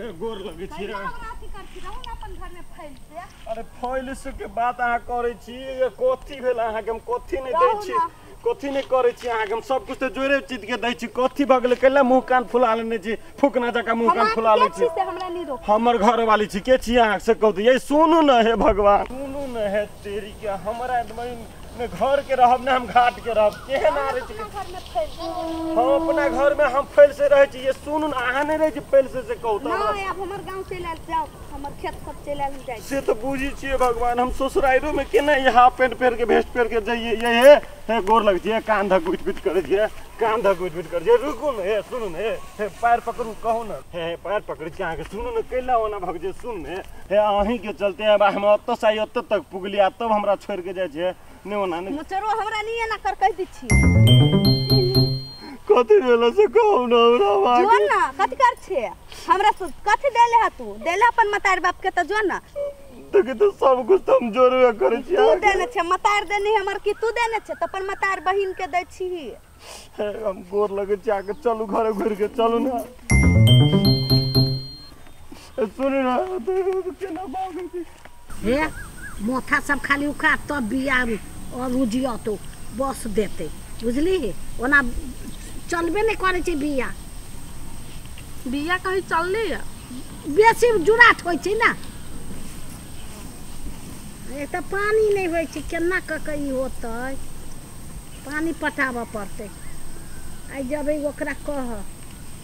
गोर लगे छी। अपन घर में फैल से। अरे फैल से के बात अहाँ करै छी, कथी भेल अहाँ के? हम कथी नहीं दै छी, कथी नहीं करै छी अहाँ के? हम सब कुछ तो जोड़े चीज के दै छी। कथी भगले कैला मुंह कान फुला लेने छी, फुकना जका मुंह कान फुला लै छी। हमरा नहीं रोक। हमर घर वाली छी के छी अहाँ से कहू ये सुनू न हे भगवान, सुनू न हे तेरी के हमरा ने घर के रहब ने हम घाट के रहब। केहन आ रहे छी हम अपना घर में, हम फैल से रहे छी। ये सुनू न अहाँ नहीं रहे छी फैल से कहू त नहीं। अब हमर गांव चलि आयल जाओ, हमर खेत सब चलि आयल जाय से तो बुझी छियै भगवान। हम ससुराइरो में केना ये हाफ पैंट पहिर के भेस्ट पहिर के जाइए। ये हे हे गोर लग छियै, कान धक उठ पिट करै छियै, कान धक उठ पिट करै छियै। रुकू न हे, सुनू न हे, हे पैर पकड़ू कहू न हे, हे पैर पकड़ै छी अहाँके। सुनू न कैला ओना भग जे सुन ने हे, अहीं के चलते अब हम ओतऽ से ओतऽ तक पुगलियै, तब हमरा छोड़ि के जाइ छियै। ने ओना ने मुचरो हमरा नहीं एना कर कह दै छी। कथी भेल से कहू न हमरा बात। जो न कथी कर छे हमरा से, कथी देले ह तू? देले अपन मतार बाप के त जो न। देखी तो सब कुछ तो हम जोड़बे करै छी। तू देने छे मतार देने हमर की तू देने छे त अपन मतार बहिन के दै छी। हम गोर लगे छी आके, चलू घरे घुर के चलू ना। सुनू ना केना भागै छी हे मोथा सब खाली उखा तब बिया और उजियतो बस देते बुझली। ओना चलबे नहीं करे छै बिया, बिया कहीं चलली बेसी जुराट होइ छै ना। एक तऽ पानी नहीं होइ छै, केना कऽ के ई होतै? पानी पटाबऽ पड़तै। आइ जबै ओकरा कह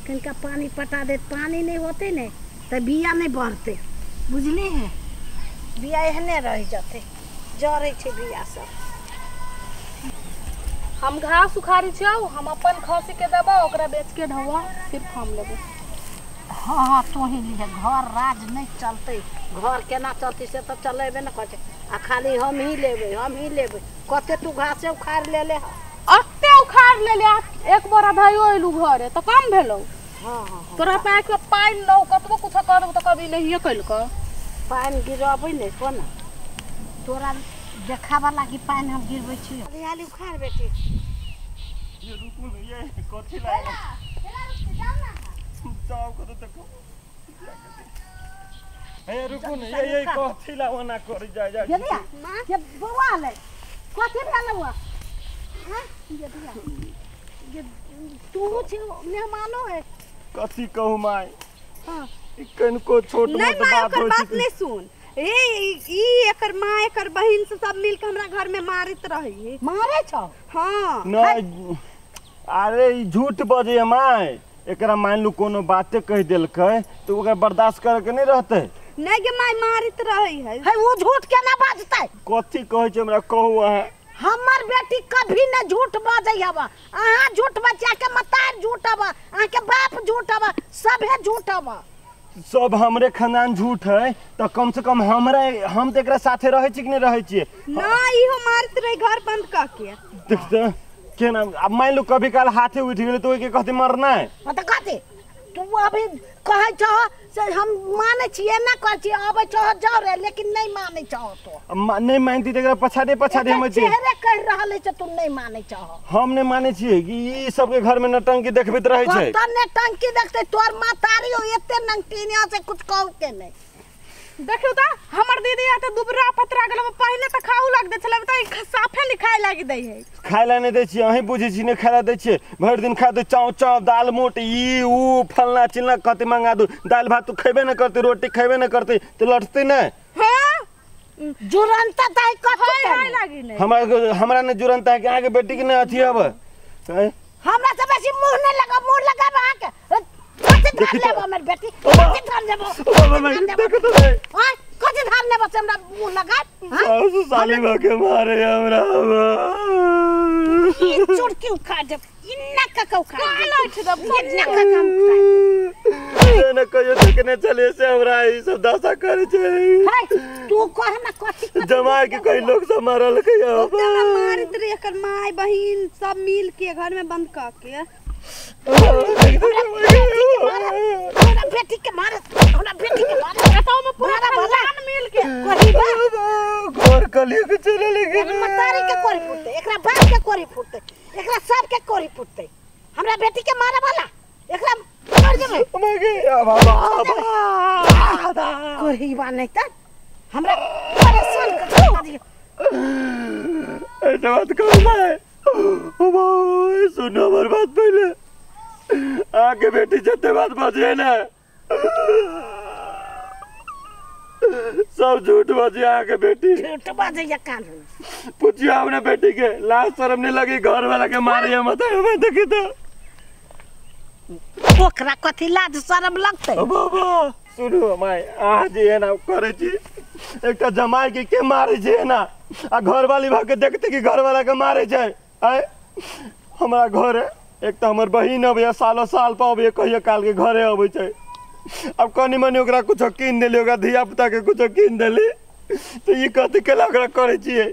कनिका पानी पटा देत, पानी नहीं होतै ने तऽ बिया नहीं बढ़तै बुझली। है बिया एहने रहि जेतै, जरै छै बिया सब। हम घास उखाड़ी छियौ, हम अपन खसी के देबौ, ओकरा बेच के ढौआ सिर्फ हम लेबै। हाँ हाँ तू ही लिहे, घर राज नहीं चलते, घर केना चलते से तो चलेबे न करै। आ खाली हम ही लेबै, हम ही लेबै। कते तू घासे उखाड़ ले ले? अते उखाड़ ले ले, एक बोरा धइयो अइलू घरे त कम भेलौ। हाँ हाँ तोरा पाइ के पानि नौ कतबो कुछ करबो त कभी नहिए कइलको। पानि गिरबै ने कोना तोरा देखाबा लागी पानि हम गिरबै छी। हाली हाली उखाड़ बेटी। ये रुकू न ये कथी लागे जाओ कत देखो हे रुकू न ये ये कथी ला ओना करी जाय जाय। ये दिया ये बौआ ले कथी भेल बौआ? हां ये दिया ये तू छी मेहमानो है। कथी कहू my? हां कनको छोट मोट बात होइ बात नहीं सुन। ए ई एकर मां एकर बहिन से सब मिल के हमरा घर में मारत रही। मारे छौ? हां नहीं अरे ई झूठ बजे my. एकरा मान लू कोनो बाते कह देलकै तो ओकरा बर्दाश्त करे के नहीं रहते। नहीं गे my मारत रही है। है वो झूठ केना बाजतै? कथी कहै छै हमरा कहू अहाँ। हमर बेटी कभी न झूठ बाजै हवा। अहाँ झूठ बच्चा के मतार झूठ हवा, अहाँ के बाप झूठ हवा, सभे झूठ हवा। सब हमरे खानदान झूठ है तो कम से कम हमरा हम तो एकरा साथे रहै छी कि नहीं रहै छियै? ना इहो मारत रही घर बंद क के। देख त केना अब मान लो कभी काल हाथे उठ गेलै तो ओइ के कहते मरना है। त कथी तू अभी कहै छह से हम मानै छियै ना कहै छियै अबै छह जाओ रे, लेकिन नहीं मानै छह तो। नहीं मानती त एकरा पछाड़े पछाड़े हम छी। चेहरे कह रहल है तू नहीं मानै छह। हम नहीं मानै छियै कि ई सबके घर में नटंकी देखबैत रहै छै। कत नटंकी देखते तोर मातारी हो एते नंगटीनिया से कुछ कहू के नहीं। देखियो त हमर दीदी आ त दुबरा पतरा गेल, पहिले त खाऊ लाग दे छले त साफे नहीं खाए लागी दै है। खाए ला नहीं दै छियै, अहीं बुझै छी नहीं खाए ला दै छियै। भरि दिन खा दे चाव चाव दाल मोट ई ऊ फलना चिलना कते मंगा दू, दाल भात तू खेबे न करते, रोटी खेबे न करते त लटते नहीं। हां जुरंता दाई कथि खाए लागी नहीं। हमरा हमरा ने जुरंता है कि अहाँ के बेटी के ने अथी हब। हमरा से बेसी मुंह नहीं लगा, मुंह लगाब अहाँ के कथि धार लेबो हमर बेटी? कथि धार लेबो? देखो तो हां कथि धार लेबो से हमरा मुंह लगाब? सासु साली भके मारे हमरा। ई चुड़की उखाड़ देब, इन्ना कक उखाड़ देब, लठ देब, इन्ना कक हम उखाड़ देब। ने कहियो देखने चले से हमरा ई सब दशा करे छै। है तू कह ना कथि जमाय के कई लोग सब मारल के हमरा मारत रही एकर माय बहिन सब मिल के घर में बंद क के। हमरा बेटी के मारे, हमरा बेटी के मारे एतो में पूरा खानदान मिल के करी बा घर कलियो के चले लेकिन मतारी के कोरी फुटते, एकरा बाप के कोरी फुटते, एकरा सब के कोरी फुटते। हमरा बेटी के मारे वाला एकरा मर जेबै। मगे बाबा बाबा कोढ़ीबा नहीं त हमरा परेशान कर दिया। ऐसा बात कहू मैं ओ भाई सुनो हमर बात पहले आके बेटी जते बात बजे ना सब झूठ बजे आके बेटी झूठ बजे या कान पूछियो अपने बेटी के लाज शर्म नहीं लगी घर वाला के मारिए मत मैं देखी तो ओकरा कथी लाज शर्म लगतै। बाबा सुनो my आज जे ना करे छी एकटा जमाई के मारे छै ना आ घर वाली भाग के देखते कि घर वाला के मारे छै। आय हमरा घर एक तो हमर बहिन अबैया सालो साल पर अबैया कहियो काल के घरे अबै छै। अब कनी मनी ओकरा कुछो कीन देली ओकरा धिया पुता के कुछो कीन देली तो ई कथी केला ओकरा करै छियै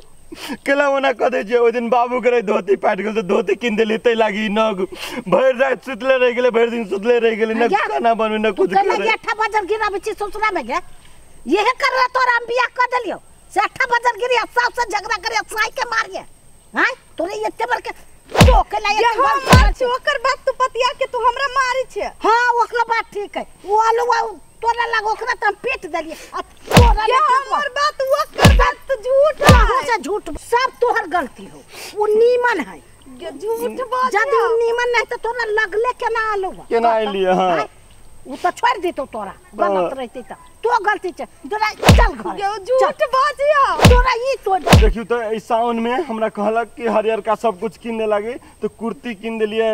केला ओना कह दै छियै। ओहि दिन बाबू के धोती फाटि गेल तऽ धोती कीन देली ताहि लागी नग भरि राति सुतले रहि गेलै भरि दिन सुतले रहि गेलै न खाना बनबै न कुछ करै। 8 बजर गिराबै छी ससुरा में गे यहे कर रहा तोरा हम बियाह कर देलियो से 8 बजर गिरी सास से झगड़ा करे साई के मारिए। हां तोरे एते बड़ के तो के लाए ओकर बात तू पतिया के तू हमरा मारी छे। हां ओकरा बात ठीक है वो अलुआ तोरा लग ओकरा त हम पीट देलिए आ तोरा ये हमर बात ओकर बात तो झूठ है से झूठ सब तोहर गलती हो। वो नीमन है झूठ बात जदी उ नीमन नहीं त तोरा लगले केना आलुआ केना आइलिए। हां उ त छोड़ देतो तोरा गलत रहते त तो गलती छे तोरा चल घर झूठ बाजिया तोरा ई तो देखियो तो ई सावन में हमरा कहलक कि हरियर का सब कुछ किने लागे तो कुर्ती किन देलिए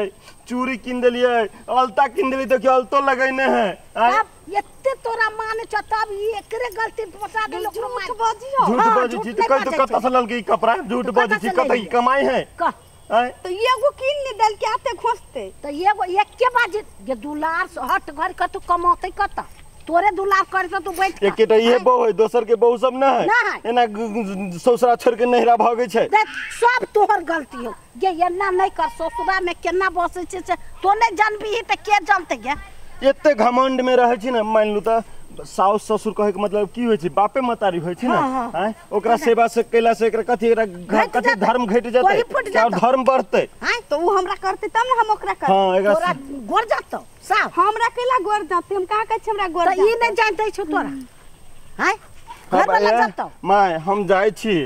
चूड़ी किन देलिए अलता किन देलिए। देखियो अलतो लगैने है तब एते तोरा माने छ तब ई एकरे गलती बता देलो झूठ बाजिया। झूठ बाजी छी त कह तो कत से ललकी ई कपड़ा झूठ बाजी छी कत ई कमाई है कह तो एगो किन नहीं दल के आते खोजते तो एगो एके बाजी जे दुलार से हट घर कत कमाते कत तोरे दुलार कर त तू बैठ एके त इहे बहु है दोसर के बहु सब न है एना ससुरा छोड़ के नहिरा भागै छै। सब तोहर गलती हो गे एना नहीं कर ससुरा में केना बसै छै से तो नहीं जानबी त के जानते गे। एते घमंड में रहै छी न मान लू त साउस ससुर कहे के मतलब की होइ छै बापे मतारी होइ छै न। हां ओकरा सेवा से कैला से एकरा कथी एकरा कथी धर्म घटि जेतै और धर्म बढ़तै। हां तो उ हमरा करते तब न हम ओकरा करते। हां एकरा तोरा गोर जातो साफ हमरा कैला गोर जाते हम का कहै छी हमरा गोर त ई नहीं जानते छौ तोरा। हां घर वाला जातो my हम जाइ छी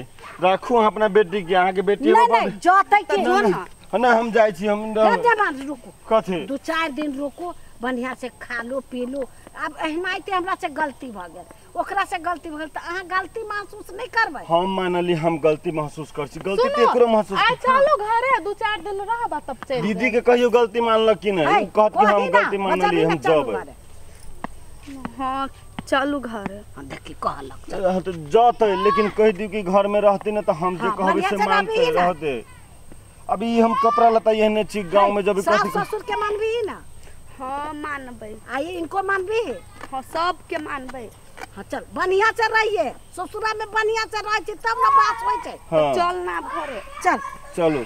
राखू अहाँ अपना बेटी के अहाँ के बेटी नहीं नहीं जतै के जो न ना हम जाइ छी हम रुको कथी 2-4 दिन रुको बढ़िया से खा लो पी लो। अब एहनाइते हमरा से गलती भ गेल ओकरा से गलती भ गेल त अहाँ गलती महसूस नहीं करबै। हम मानली हम गलती महसूस कर छी गलती त एकरो महसूस आ चलो घरे 2-4 दिन रहबा तब चल दीदी के कहियो गलती मानलक कि नहीं उ कहत कि हम गलती मानली हम जबै। हां चलू घर। हां देखी कहलक हां त जतै लेकिन कह दियो कि घर में रहते न त हम जे कहबै से मानते रहते। अभी हम कपड़ा लता एहने छी गांव में जब सास ससुर के मानबी ना। हां मानबै आई इनको मानबी। हां सब के मानबै। हां चल बढ़िया से रहिए ससुरा में बढ़िया से रहै छी तब ना बात होइ छै। चल ना घरे चल चलो।